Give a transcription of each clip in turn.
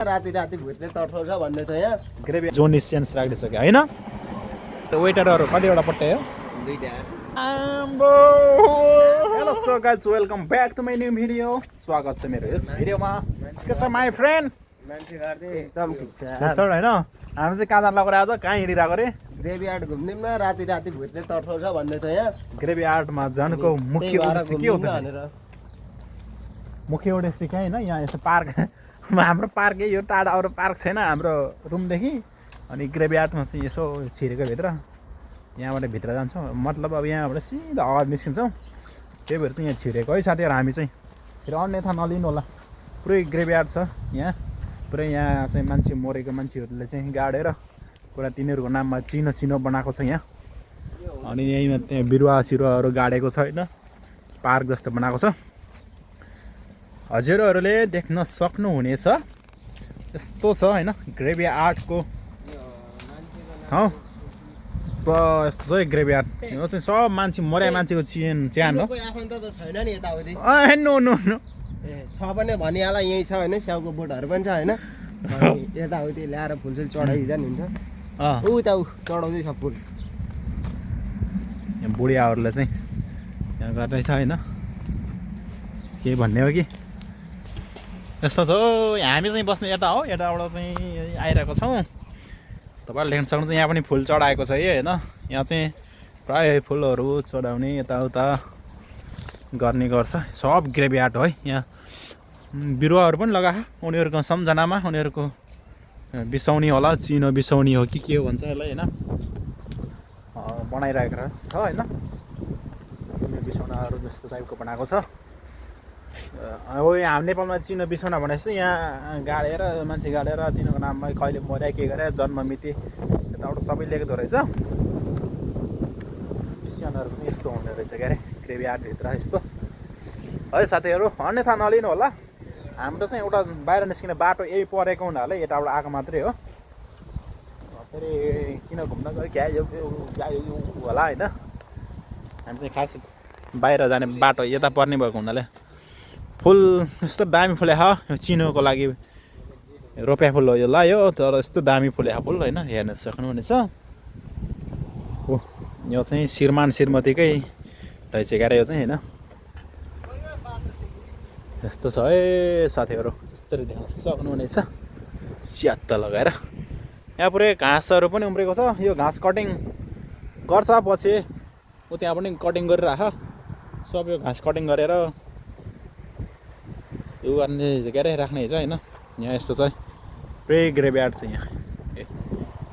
राति राति भुत्ने तर्साउँछ भन्ने छ यहाँ ग्रेभी जोनी सेन्स राखिसक्यो हैन वेटरहरु कतिवटा पट्यायो दुईटा hello so guys welcome back to my new video स्वागत छ मेरो यस भिडियोमा के छ माई फ्रेन्ड मान्छे गर्दै एकदम ठिक छ सर हैन हामी चाहिँ कहाँ जान लागेर आज कहाँ हिँडिरहेको रे ग्रेभी आर्ट घुम्ने न राति राति भुत्ने तर्साउँछ भन्ने छ यहाँ ग्रेभी आर्टमा जानुको मुख्य उद्देश्य के हो त मुख्य उद्देश्य के हैन यहाँ यस्तो पार्क हाम्रो पार्क यो टाढा अरू पार्क छैन हाम्रो रुमदेखि अनि ग्रेभी आर्टमा चाहिँ यसो छिरेको भित्र यहाँबाट भित्र जान्छौँ मतलब अब यहाँबाट सिधा अगाडि निस्किन्छौँ त्यही भएर चाहिँ यहाँ छिरेको है साथीहरू हामी चाहिँ फेरि अन्यथा नलिनु होला पुरै ग्रेभी आर्ट छ यहाँ पुरै यहाँ चाहिँ मान्छे मरेको मान्छेहरूले चाहिँ गाडेर पुरा तिनीहरूको नाममा चिनो बनाएको छ यहाँ अनि यहीँमा त्यहाँ बिरुवा सिरुवाहरू गाडेको छ होइन पार्क जस्तो बनाएको छ हजुरहरूले देख्न सक्नुहुनेछ यस्तो छ होइन ग्रेभी आर्टको ठाउँ यस्तो छ है ग्रेभी आर्ट यो चाहिँ सब मान्छे मर्या मान्छेको च्यान हो आफन्त त छैन नि यताउति नो नो नो ए छ भने भनिहाल यहीँ छ होइन स्याउको बोटहरू पनि छ होइन यताउति ल्याएर फुलसुल चढाइदिँदा नि हुन्छ उता चढाउँदै छ फुल यहाँ बुढियाहरूले चाहिँ यहाँ गर्दैछ होइन के भन्ने हो कि यस्तो छ हामी चाहिँ बस्ने यता हो यताबाट चाहिँ आइरहेको छौँ तपाईँले देख्न सक्नुहुन्छ यहाँ पनि फुल चढाएको छ है होइन यहाँ चाहिँ प्रायः फुलहरू चढाउने यताउता गर्ने गर्छ सब ग्रेभी आर्ट हो है यहाँ बिरुवाहरू पनि लगाएको उनीहरूको सम्झनामा उनीहरूको बिसाउने होला चिनो बिसाउने हो कि के हो भन्छ यसलाई होइन बनाइरहेको छ होइन चिनो बिसाउनाहरू जस्तो टाइपको बनाएको छ अब हाम्रो नेपालमा चिनो बिसाउना भनेपछि यहाँ गाडेर मान्छे गाडेर तिनीहरूको नाममा कहिले मर्या के गरे जन्म मिति यताबाट सबै लेख्दो रहेछ क्रिस्चियनहरू पनि यस्तो हुने रहेछ क्यारे ग्रेभी आर्टभित्र यस्तो है साथीहरू अन्यथा नलिनु होला हाम्रो चाहिँ एउटा बाहिर निस्किने बाटो यही परेको हुनाले यताबाट आएको मात्रै हो फेरि किन घुम्न गयो क्या होला होइन हामी चाहिँ खास बाहिर जाने बाटो यता पर्ने भएको हुनाले फुल यस्तो दामी फुलेको यो चिनोको लागि रोप्या फुल हो यो ल यो तर यस्तो दामी फुलेको फुल होइन हेर्न सक्नुहुनेछ हो यो चाहिँ श्रीमान श्रीमतीकै रहेछ क्यारे यो चाहिँ होइन यस्तो छ है साथीहरू यस्तरी देख्न सक्नुहुनेछ च्यात्त लगाएर यहाँ पुरै घाँसहरू पनि उम्रेको छ यो घाँस कटिङ गर्छ पछि ऊ त्यहाँ पनि कटिङ गरिराख सब यो घाँस कटिङ गरेर यो गर्ने के अरे राख्ने छ होइन यहाँ यस्तो छ पुरै ग्रेभी आर्ट छ यहाँ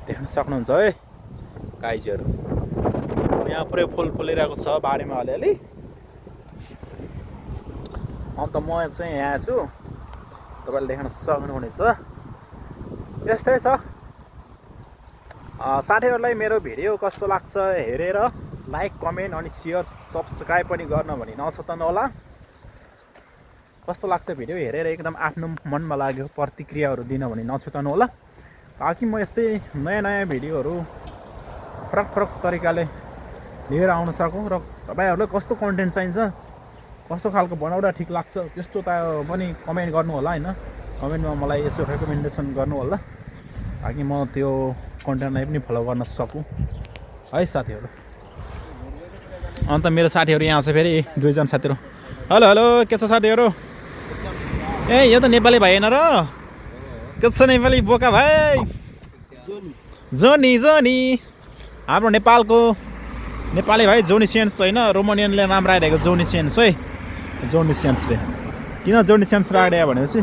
देख्न सक्नुहुन्छ है गाइजहरू यहाँ पुरै फुल फुलिरहेको छ बारीमा अलिअलि अन्त म चाहिँ यहाँ छु तपाईँले देख्न सक्नुहुनेछ यस्तै छ साथीहरूलाई मेरो भिडियो कस्तो लाग्छ हेरेर लाइक कमेन्ट अनि सेयर सब्सक्राइब पनि गर्न भनी नछुटाउनु होला कस्तो लाग्छ भिडियो हेरेर एकदम आफ्नो मनमा लाग्यो प्रतिक्रियाहरू दिन भने नछुटाउनु होला ताकि म यस्तै नयाँ नयाँ भिडियोहरू फरक फरक तरिकाले लिएर आउन सकौँ र तपाईँहरूलाई कस्तो कन्टेन्ट चाहिन्छ कस्तो खालको बनाउँदा ठिक लाग्छ त्यस्तो त पनि कमेन्ट गर्नु होला होइन कमेन्टमा मलाई यसो रेकमेन्डेसन गर्नु होला ताकि म त्यो कन्टेन्टलाई पनि फलो गर्न सकूँ है साथीहरू अन्त मेरो साथीहरू यहाँ छ फेरि दुईजना साथीहरू हेलो हेलो के छ साथीहरू ए यो त नेपाली भाइ होइन र के छ नेपाली बोका भाइ जोनी जोनी हाम्रो नेपालको नेपाली भाइ जोनी सेन्स होइन रोमानियनले नाम राखिरहेको जोनी सेन्स है जोनी सेन्सले किन जोनी सेन्स राखिदियो भनेपछि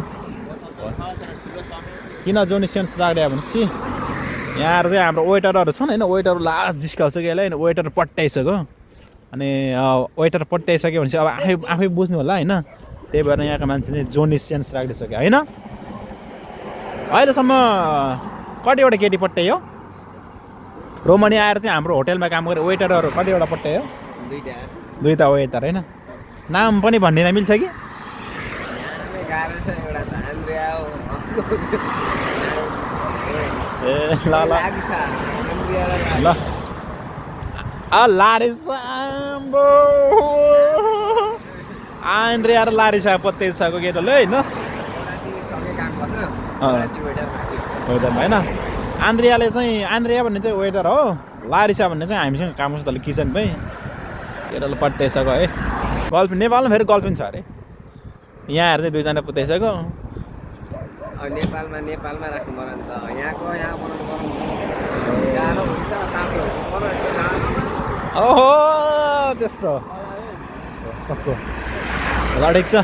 किन जोनी सेन्स राखिदियो भनेपछि यहाँ चाहिँ हाम्रो वेटरहरू छन् होइन वेटर लास्ट जिस्काउँछ कि यसलाई वेटर पट्याइसक्यो अनि वेटर पट्याइसक्यो भनेपछि अब आफै बुझ्नु होला होइन त्यही भएर यहाँको मान्छेले जोनी सेन्स राखिदिइसक्यो होइन अहिलेसम्म कतिवटा केटी पट्यायो रोमनी आएर चाहिँ हाम्रो होटेलमा काम गरे वेटरहरू कतिवटा पट्यायो दुईवटा वेटर होइन नाम पनि भनिदिन मिल्छ कि ए ल ल ल लारिसाम्बो आन्द्रिया र लारिसा पत्तेसाको केटोले होइन वेदरमा होइन आन्द्रियाले चाहिँ आन्द्रिया भन्ने चाहिँ वेदर हो लारिसा भन्ने चाहिँ हामीसँग काम गर्छ तल किचन भाइ केटाले पट्टाइसक्यो है गर्लफ्रेन्ड नेपालमा फेरि गर्लफ्रेन्ड छ अरे यहाँ चाहिँ दुईजना पुत्याइसक्यो नेपालमा राख्नु पर्यो नि त यहाँ बनाउनु पर्यो गाह्रो हुन्छ तातो ओहो त्यस्तो कसको ल ठिक छ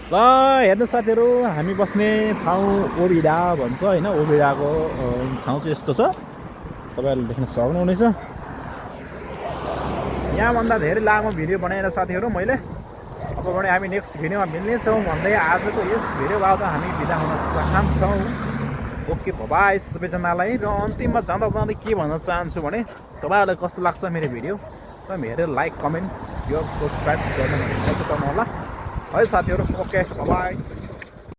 ल हेर्नु साथीहरू हामी बस्ने ठाउँ ओबिडा भन्छ होइन ओबिडाको ठाउँ चाहिँ यस्तो छ तपाईँहरूले देख्न सक्नुहुनेछ यहाँभन्दा धेरै लामो भिडियो बनाएर साथीहरू मैले अबबाट हामी नेक्स्ट भिडियोमा मिल्नेछौँ भन्दै आजको यस भिडियोबाट हामी बिदा हुन चाहन्छौँ ओके बाइ सबैजनालाई र अन्तिममा जाँदा जाँदै के भन्न चाहन्छु भने तपाईँहरूलाई कस्तो लाग्छ मेरो भिडियो तपाईँ हेरेर लाइक कमेन्ट सेयर सब्सक्राइब गर्न नसुर्ताउनु होला है साथीहरू ओके बाइ